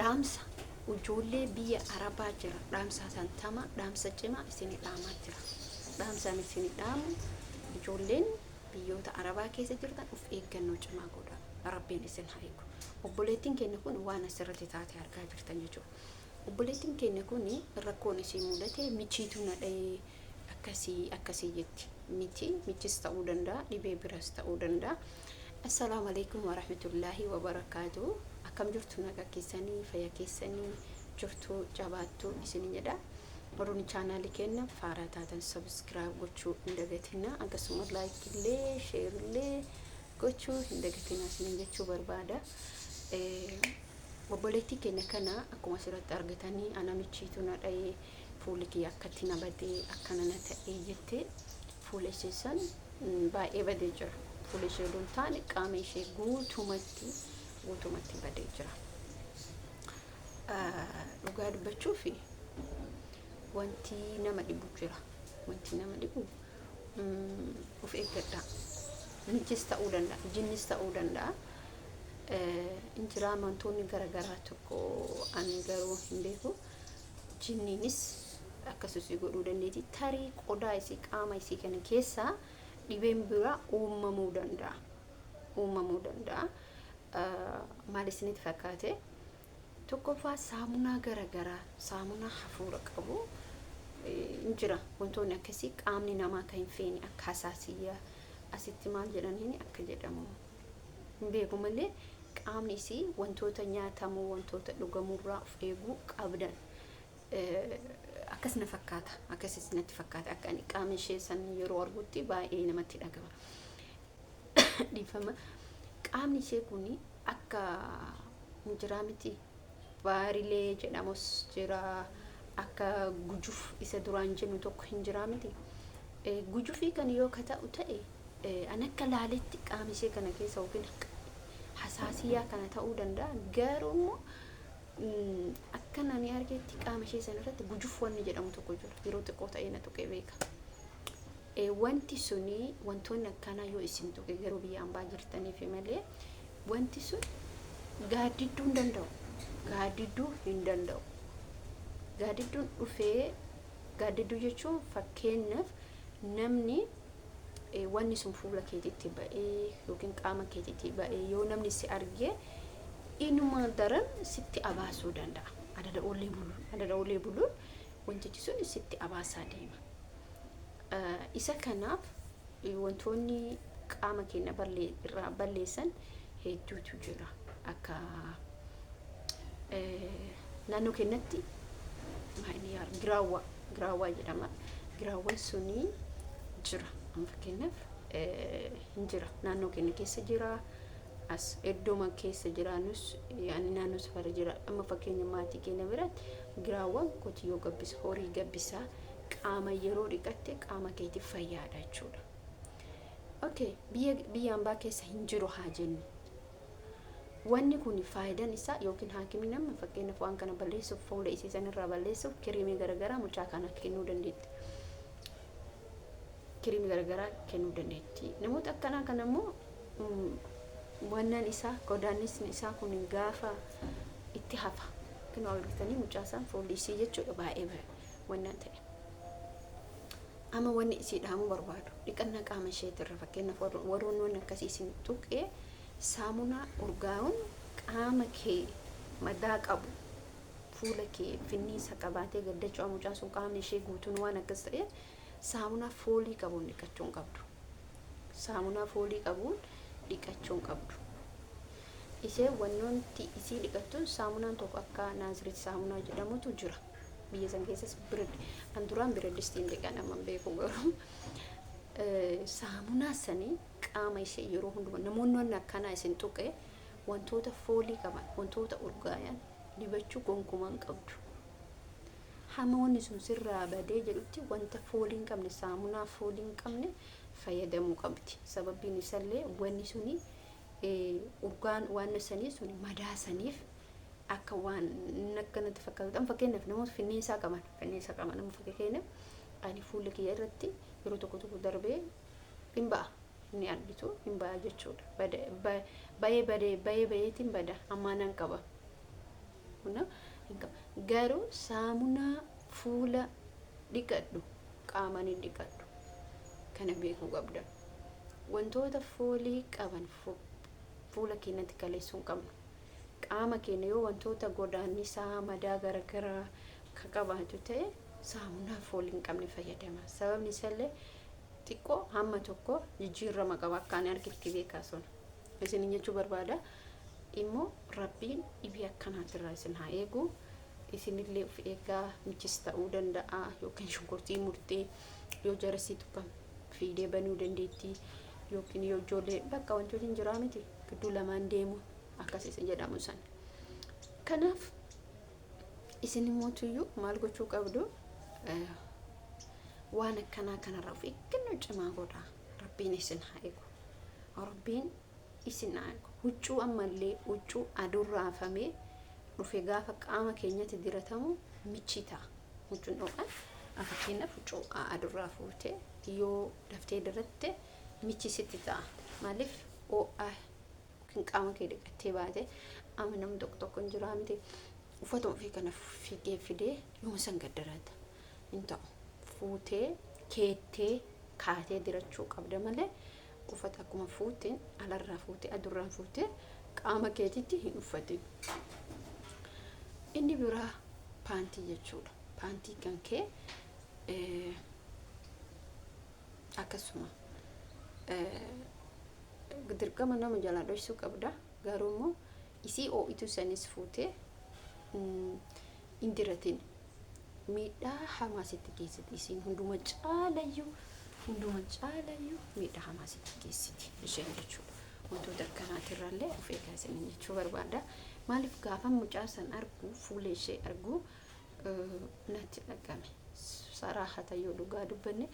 Dhaamsa ijoollee biyya Arabaa jira. Dhaamsa santama, dhaamsa cimaa isinii dhaamaa jira. Dhaamsaan isinii dhaamu, ijoolleen biyyoota Arabaa keessa jirtan of eeggannoo cimaa godha. Rabbiin isin haa eegu. Obboleettiin keenya kun waan asirratti taate argaa jirtan jechuudha. Obboleettiin keenya kun rakkoon isii mudate michiitu na dha'ee akkasii akkasii jetti. Miti michis ta'uu danda'a, dhibee biras ta'uu danda'a. Assalaamu alaikum warahmatullaahi wabarakaatu. Akkam jirtu? Nagaa keessanii, fayya keessanii jirtu, jabaattu isin jedha. Warroonni chaanaalii keenya faaraa taatan subscribe gochuu hin dagatina. Akkasuma like illee, share illee gochuu hin dagatina isin jechuu barbaada. Obboleettii keenya kana akkuma asirratti argatanii, ana michiitu na dha'ee, fuulli kiyya akkatti na badee, akkana na ta'ee jettee, fuula ishee san baay'ee badee jira. Fuula ishee odoo hin taane qaama ishee guutumatti guutumatti badee jira. Dhugaa dubbachuuf wanti nama dhibu jira. Wanti nama dhibu, of eeggadhaa. Michis ta'uu danda'a, jinnis ta'uu danda'a. Injiraa wantoonni garaagaraa tokko ani garuu hin beeku. Jinniinis akkasumas godhuu dandeetti. Tarii qodaa isii, qaama isii kana keessaa dhibeen biraa uumamuu danda'a. Uumamuu danda'a. Maal isinitti fakkaate? Tokkoffaa, saamunaa garaagaraa, saamunaa hafuura qabu hin jira. Wantoonni akkasii qaamni namaa kan hin feene akka hasaasiyyaa asitti maal jedhaniin akka jedhamu hin beeku malee, qaamni isii wantoota nyaatamuu, wantoota dhugamurraa of eeguu qabdan. Akkas na fakkaata. Akkasis natti fakkaata. Akka ani qaama ishee san yeroo argutti baay'ee namatti dhagama. Dhiifama. Qaamni ishee kun akka injiraa miti. Baarilee jedhamus jira. Akka gujuf isa duraan jennu tokko hin jiraa miti. Gujufii kan yoo ka ta'u ta'e, an akka laaletti qaama ishee kana keessa yookiin hasaasiyyaa kana ta'uu danda'a. Garuu immoo akka nani argetti qaama ishee sana irratti gujuf wanni jedhamu tokko jira. Yeroo xiqqoo ta'ee na tuqee beeka. Wanti suni, wantoonni akkanaa yoo isin tuqe garuu biyya ambaa jirtaniif malee, wanti sun gaaddidduu hin danda'u. Gaaddidduu hin danda'u. Gaaddidduun dhufee, gaaddidduu jechuun fakkeenyaaf namni wanni sun fuula keetitti ba'ee yookiin qaama keetitti ba'ee yoo namni si argee, inuma daran sitti abaasuu danda'a. Adada oolee buluun, adada oolee buluun wantichi sun sitti abaasaa deema. Isa kanaaf wantoonni qaama keenya irraa balleessan hedduutu jira. Akka naannoo keenyatti giraawwaa, giraawwaa jedhama. Giraawwan suni jira. Amma fakkeenyaaf hin jira. Naannoo keenya keessa jira. As iddooma keessa jiraannus yaani naannoo safara jira. Amma fakkeenya maatii keenya biratti giraawwan qotiyyoo gabbisa, horii gabbisaa, qaama yeroo dhiqatte qaama keetiif fayyaadha jechuudha. Okay, biyya ambaa keessa hin jiru haa jennu. Wanni kun faayidaan isaa yookiin haakimni nama fakkeenyaaf waan kana balleessuuf, fuula isii sanirraa balleessuuf kiriimii garaagaraa mucaa kana kennuu dandeetti. Kiriimii garaagaraa kennuu dandeetti. Namoota akkanaa kana immoo wannan isaa, godaannisni isaa kun gaafa itti hafa. Kunoo argitanii, mucaa isaan fuulli isii jechuudha baay'ee wannan ta'e. Amma wanni isii dhaamuu barbaadu, dhiqannaa qaama isheetirra, fakkeenyaaf warroonni wanni akkasii isin tuqee, saamunaa urgaa'uun qaama kee madaa qabu, fuula kee finniisa qabaatee gaddachuu, mucaan sun qaamni ishee guutuun waan akkas ta'eef saamunaa foolii qabuun dhiqachuu hin qabdu. Saamunaa foolii qabuun dhiqachuu hin qabdu. Ishee wannoonti isii dhiqattuun saamunaan tokko akka Naaziriit saamunaa jedhamutu jira. Biyya san keessas an duraan biradistiin dhiqan, amma hin beeku garuu. Saamunaa sanii qaama ishee yeroo hundumaa namoonni wanni akkanaa isin tuqe wantoota foolii qaban, wantoota urgaayan dibachuu gonkumaa hin qabdu. Hamma wanni sun sirraa badee jedhutti wanta foolii hin qabne, saamunaa foolii hin qabne fayyadamuu qabdi. Sababbiin isallee wanni suni urgaan waan sanii sun madaa saniif akka waan akkanatti fakkaatu. Fakkeenyaaf namoota finniisaa qaban, finniisa qaban, amma fakkeenyaaf ani fuula kiyya irratti yeroo tokko tokko darbee hin ba'a. Inni argitu hin ba'a jechuudha. Bayee badee bayee bayeetiin bada ammaa nan qaba. Kuna Garuu saamunaa fuula dhiqadhu, qaamaan hin dhiqadhu. Kana beekuu qabda. Wantoota foolii qaban fuula keenyatti kaleessuu hin qabnu. Qaama keenya yoo wantoota godaannisaa, madaa garaagaraa kan qabaatu ta'e, saamunaa foolii hin qabne fayyadama. Sababni isaallee xiqqoo hamma tokko jijjiirama qaba, akka ani argitti beekaa sun. Isin jechuu barbaada. Immoo Rabbiin dhibee akkanaatirraa isin haa eegu. Isinillee of eegaa. Michis ta'uu danda'a yookiin shunkurtii murtee yoo jarasii tuqam fiidee banuu dandeettii, yookiin yoo ijoollee bakka wantoonni hin jiraa miti gidduu lamaan deemu akkas isin jedhamu san. Kanaaf isin immootuyyuu maal gochuu qabdu? Waan akkanaa kanarraa of eeggannoo cimaa godhaa. Rabbiin isin haa eegu. Rabbiin isin haa eegu. Huccuu ammallee huccuu aduurraa hafamee dhufe gaafa qaama keenyatti diratamu michii ta'a. Huccuun dhoqan, fakkeenyaaf huccuu adurraa fuutee yoo daftee diratte, michi sitti ta'a. Maaliif? Ho'a yookiin qaama kee dhiqattee baate. Amma namni tokko tokko hin jiraa miti, uffata ofii kana fidee fidee yooma san gaddarata. Hin ta'u. Fuutee keettee kaatee dirachuu qabda malee uffata akkuma fuuteen alarraa fuutee, adurraan fuutee qaama keetitti hin uffatin. Inni biraa paantii jechuudha. Paantii kan kee akkasuma dirqama nama jalaa dhoksuu qabda. Garuu immoo isii oo'itu sanis fuutee hin diratin. Miidhaa hamaa sitti geessiti isiin. Hunduma caalayyuu miidhaa hamaa sitti geessiti isheen jechuudha. Wantoota akkanaatirraallee of eegaa isiniin jechuu barbaada. Maaliif? Gaafa mucaa san argu, fuula ishee argu natti dhagame. Saraahata yoo dhugaa dubbanne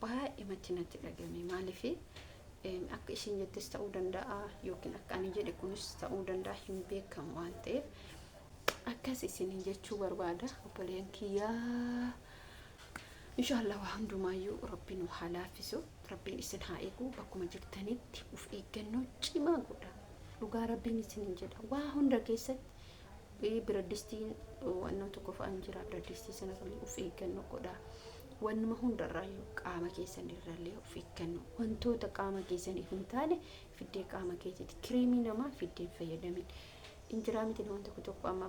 baay'eematti natti dhagame. Maaliif? Akka isheen jettes ta'uu danda'a yookiin akka ani jedhe kunis ta'uu danda'a, hin beekamu waan ta'eef akkas isiniin jechuu barbaada, obboleen kiyyaa. Inshaallah waa hundumaayyuu Rabbiin nu haa laaffisu. Rabbiin isin haa eegu. Bakkuma jirtanitti of eeggannoo cimaa godha. Dhugaa Rabbiin isiniin jedha. Waa hunda keessatti biradistiin wannoo tokko fa'aan jira. Biradistii sanarrallee of eeggannoo godha. Wannuma hundarraayyuu, qaama keessan irrallee of eeggannoo. Wantoota qaama keessaniif hin taane fiddee qaama keetitti, kiriimii namaa fiddee hin fayyadamin. Injiraa miti, nama tokko tokko amma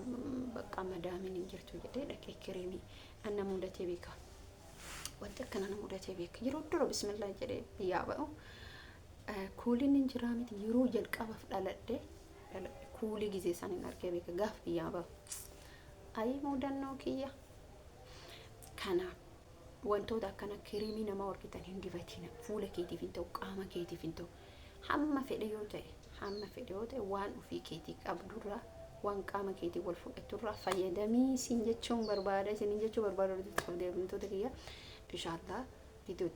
bakka madaamiin hin jirtu jedhee dhaqee kiriimii anna mudatee beeka. Wanti akkana na mudatee beeka. Yeroo dura bismillaa jedhee biyyaa ba'u kuuliin hin jiraa miti, yeroo jalqabaaf dhaladhe kuulii gizee isaan hin argee beeka gaaf biyyaa ba'u. Ayi mudannoo kiyya. Kanaaf wantoota akkana kiriimii nama argitan hin dibatina. Fuula keetiif hin ta'u, qaama keetiif hin ta'u. Hamma fedhe yoo ta'e waan ofii keetii qabdurraa, waan qaama keetii wal fudhaturraa fayyadamii siin jechuun barbaada, isiniin jechuu barbaada, hordoftoota kiyya. Inshaallah viidiyoo